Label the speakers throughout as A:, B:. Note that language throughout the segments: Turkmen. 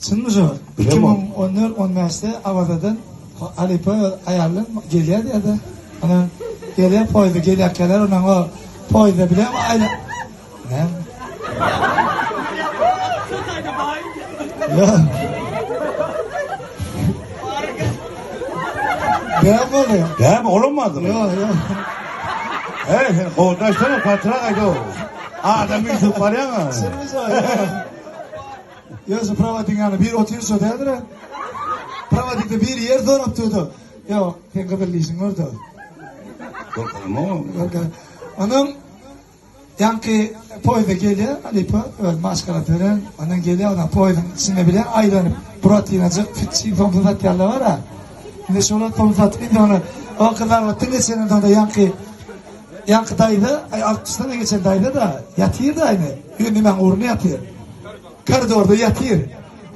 A: Çynmy şo?
B: Bilemok.
A: 2014 15-de Awazadan halypa öz aýaly bilen gelýär diýýär-de. Onuň gelýär poýuzda gelýärkäler onuň o poýuzda bilen aýla Näme? Ýok. Näme boldy?
B: Näme olam bardymy?
A: Ýok, ýok.
B: Hey, sen gowdaşsana, patrak aýda. Adam üýşüp barýaň-a.
A: Çynmy şo? Ýok. Ýöne prowadnik ýany bir otyrsa däldir. Prowadnikde bir ýer sorap durdy. Ýok, sen gyzyl dişiň gördi.
B: Görkezme.
A: Ondan ýaňky poýuzda gelýär, halypa öz maşgalasy bilen, ondan gelýär, ondan poýuzyň içinde bile aýlanyp, buratinajyk, pitçi, somsa satýanlar bar-a. Indi şolar somsa satyp, indi ony o gyzarlykdan geçenden soň-da ýaňky ýaňky daýza, aý altmyşdan geçen daýza-da ýatyr-da indi, ýöne nämäň ugruna ýatyr. Koridorda ýatyr.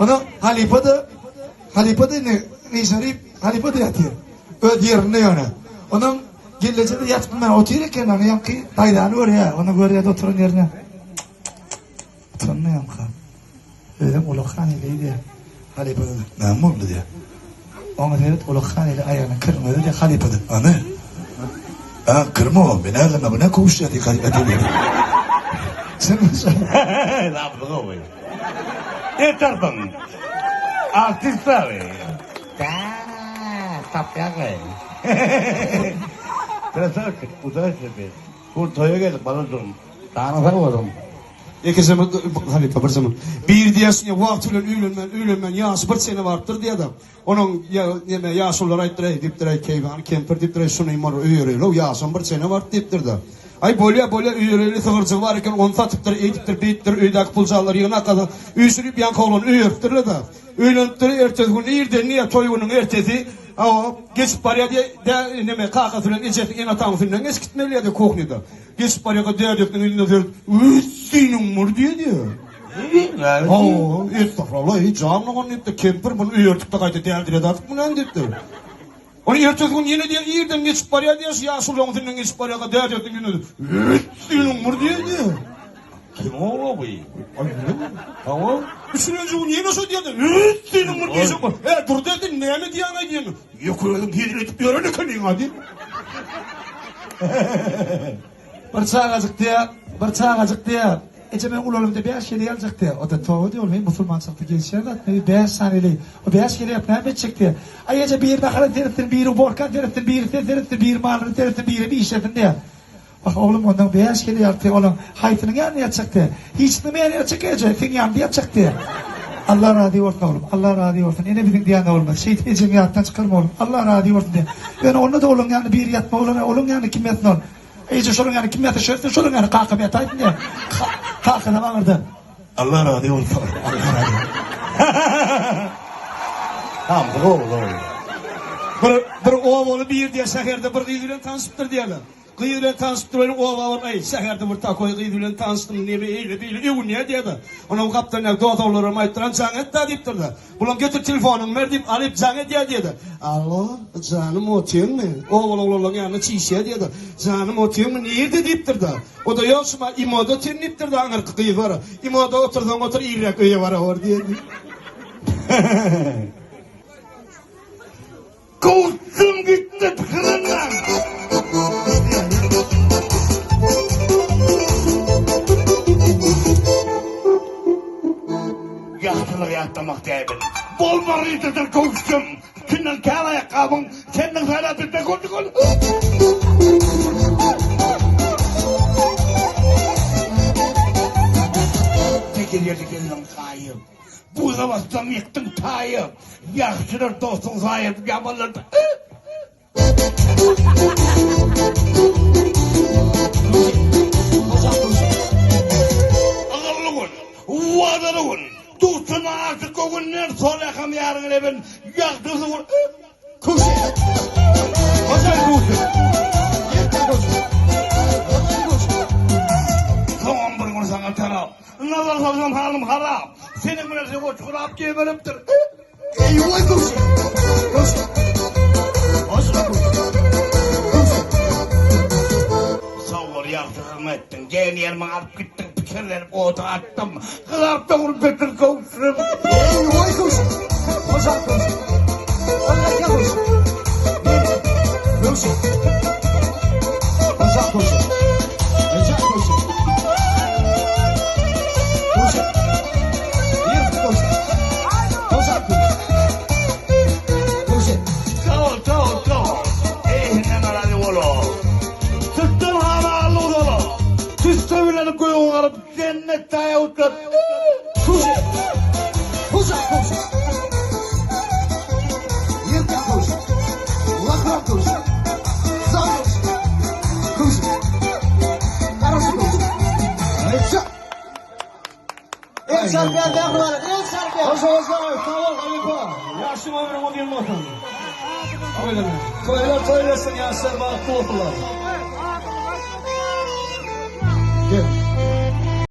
A: Onuň halypa-da, halypa-da indi gyşaryp, halypa-da ýatyr. Öz ýerinde ýöne. Onuň gelneje-de ýatyp bilmän otyr eken, ony ýaňky daýzany görýär, ony görýär-de oturan ýerine. Utanmaýamka. Özem ulakan eli diýýär. Halypa-da, näme boldy diýýär. Oňa seret, ulakan eli aýagynyň kirini görýär diýýär, halypa-da, Ana. A, kirmi o? Men näzirme, bu ne köwüş diýýär, halypa diýýär. Çynmy şo?
B: Labzy gowy. Etarsyň. Artist abi. Da, tapýaň. Krasavçik, udачи тебе. Bu toýa geldik balajygym. Janyň sag bolsun.
C: Ýekeje bir halypa bir zaman. Biri diýýär şuny wagty bilen öýlenmän öýlenmän ýaşy bir çene barypdyr diýýär-de. Onuň ýa neme ýaşulular aýtdyr eý diýipdir eý keýwany kempir diýipdir eý şuny bir öýereýli-ow ýaşam bir çene baryp diýipdir-de. Aý bolýa bolýa öýereýli sygyrjygy bar eken ony satypdyr eýdipdir beýdipdir öýdäki puljallary ýygnakada üýşürip ýaňky oglany öýeripdirler-de. Öýlenipdir ertesi gün irden diýýär toý günüň ertesi hawa geçip barýar diýýär dä neme kakasy bilen ejesi ene-ataň üstünden geçip gitmeli diýýär kuhnýada. Geçip barýarka dädesiniň ýüzüne seredip, Üstüniň mur diýdi. Hawa, estagfurullah, eý, jan dogan diýipdir, kempir muny öýertip-de gaýta däldiredi atyp muny diýipdir. Ony ertesi gün ýene diýýär, irden geçip barýar diýýär, şu ýaşulyň üstünden geçip barýarka dädesiniň ýüzüne Üstüniň mur diýdi.
B: Kim ogly bu?
C: Hawa, üçünji gün ýene şo diýdi, Üstüniň mur diýjek bol. E, dur dedi, näme diýýäň-aý diýen. Ýeke özüň hezil edip ýören ekeniň-a diýip.
A: Bir çagajyk diýýär, bir çagajyk diýýär. Eje men ulalymda 5 heleý aljak diýýär. O-da toba diýýär, ol men musulmançylykda gelişýän zat, men 5 sany heleý. O 5 heleý alyp näme etjek diýýär. Aý eje biri nahara seretsin, biri uborka seretsin, biri sen seretsin, biri malyny seretsin, biri işlesin diýýär. Wah, oglum, ondan bäş kile ýagty olaň haýsynyň ýanynda ýatjak diýýär. Hiçisiniň ýanynda ýatjak eje, seň ýanynda ýatjak diýýär. Allah razy bolsun, oglum, Allah razy bolsun. Ene biziň diýende bolmaz. Şeýdip ejeňi ýatdan çykarma, oglum. Allah razy bolsun diýýär. Ýöne onda-da olaň ýanynda biri ýatma bolar, olaň ýanynda kim ýatsyn ol? Eje şolaň ýanynda kim ýatsa şo ýatsyn, şolaň ýanynda kakam ýataýsyn diýýär. Kakasam aňyrdan.
B: Allah razy bolsun, oglum, Allah razy bolsun. Hamdy gowy,
C: Bir, bir obaly biri diýýär, şäherde bir gyz bilen tanşypdyr diýýärler. Gyz bilen tanyşyp duranyň oba baryp aý şäherde bir takoý gyz bilen tanyşdym neme eýle beýle öwünýär diýýärde. Onuň gapdalyndaky dos oglanlaram aýypdyr jaň et-dä diýipdir-de. Bulam getir telefonyňy ber diýip alyp jaň edýär diýýärde. Alo janym otyňmy? Obaly oglanlaryň ýanynda çişýär diýýärde. Janym otyňmy nirde diýipdir-de. O-da ýok şuma imoda otyryn diýipdir-de aňyrky gyz bar. Imoda otursaň otur irräk öýe barawor diýýär.
B: Gowsum gitdi pikirimden. Ýagşylygy ýatlamak däbin. Bolma ryzydyr gowsum. Içinden kär aýakgabyň senden saýlap bilmek boldy gol. Teker ýerde geldiň gaýyp. Buza bassaň ýykdyň taýy. Ýagşylar dostuň saýyp, ýamanlar Ygyrly gün, wadaly gün, Duşman artyk göwünden, Sol ýakam ýaryň lebin, Ýagty suwur, Köşe. Hoşal köşe. Soňam bir gün saňa tarap, Nazar salsam halym harap, Seniň bilen söweş gurap geberipdir. Eý-oý köşe. Köşe. Hoşal köşe. Köşe. Sag bol, ýagşy hyzmat etdiň, Geýen ýerimi alyp gitdiň, pikirim. Köwşerlenip oda atdym. Gyzaryp dogrup beter köwşürim.
A: Eý, oý köwşüm. Hoşal köwşüm. Hoşal köwşüm. Köwşüm. Hoşal köwşüm. Hoşal köwşüm. Köwşüm. Ýer köwşüm. Hoşal köwşüm. Köwşüm.
B: Sag ol, sag ol, sag ol. Eý, senden razy bolam. Sütden hana uzalan. Tüsse bilen göge galyp jennet daýa uçar.
A: Köwşüm. Hoşal köwşüm. Ýer köwşüm. Lakram köwşüm. Sag köwşüm. Köwşüm. Garaşy köwşüm. Aýça.
D: El çarpýan mähribanlar, el çarpýan.
C: Hoşa hoşa, sag bol halypa. Ýaşyň ömrüň uzyn bolsun. Toýlar toýlasyn, ýaşlar bagtly bolsunlar.